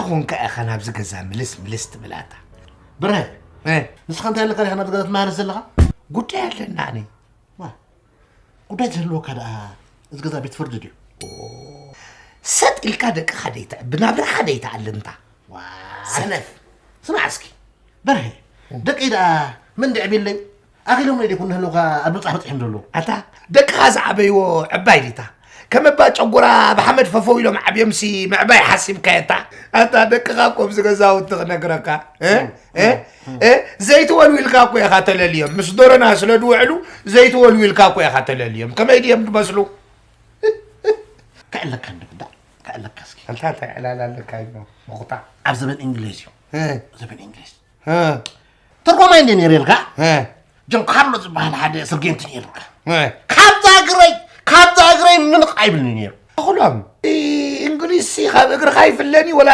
ኮንካ ኢኻ ናብዚ ገዛ ምልስ ምልስ ትብል ኣታ። ብርሀ፣ እ፣ ንስኻ እንታይ ኣለካ ዲኻ ናብዚ ገዛ ትመሃረስ ዘለኻ? ጉዳይ ኣለና ኣነ። ዋ፣ ጉዳይ ዘለወካ ደኣ እዚ ገዛ ቤት ፍርዲ ድዩ? ሰጥ ኢልካ ደቅኻ ደይትዕ-፣ ብናብራኻ ደይትኣልምታ። ዋ፣ ሰነፍ። ስማዕ እስኪ፣ በርሀ፣ ደቀይ ደኣ መን ድዕብለይ? ኣኺሎም ናይ ደይኮን ንህልውኻ ኣብ ምብጻሕ በጺሖም ዘለዉ። ኣታ ደቅኻ ዝዓበይዎ ዕባይ ዲታ? ከም እባ ጨጉራ ብሓመድ ፈፈው ኢሎም ዓብዮምሲ ምዕባይ ሓሲብካየታ? ኣታ ደቅኻ እኮ ኣብዚ ገዛውቲ ክነግረካ፣ እ? እ? እ? ዘይትወልዊልካ እኮ ኢኻ ተለልዮም። ምስ ዶሮና ስለ ድውዕሉ ዘይትወልዊልካ እኮ ኢኻ ተለልዮም። ከመይ ድዮም ድመስሉ? ከዕለካ እንድግዳ፣ ከዕለካ እስኪ። ኣንታ እንታይ ዕላል ኣለካ ኢሞ? መቑጣ። ኣብ ዘበን እንግሊዝ እዩ። እ። ዘበን እንግሊዝ። እ። ትርጉማይ እንደ ነይሩ ኢልካ? እ። ጆን ካርሎ ዝበሃል ሓደ ሰርጌንት ነይሩካ። እ። ካብዛ እግረይ፣ ካብዛ እግረይ ምንቕ ኣይብልኒ ነይሩ። ተኽሎም፣ እ፣ እንግሊዝ ሲ ካብ እግርኻ ይፍለኒ ወላ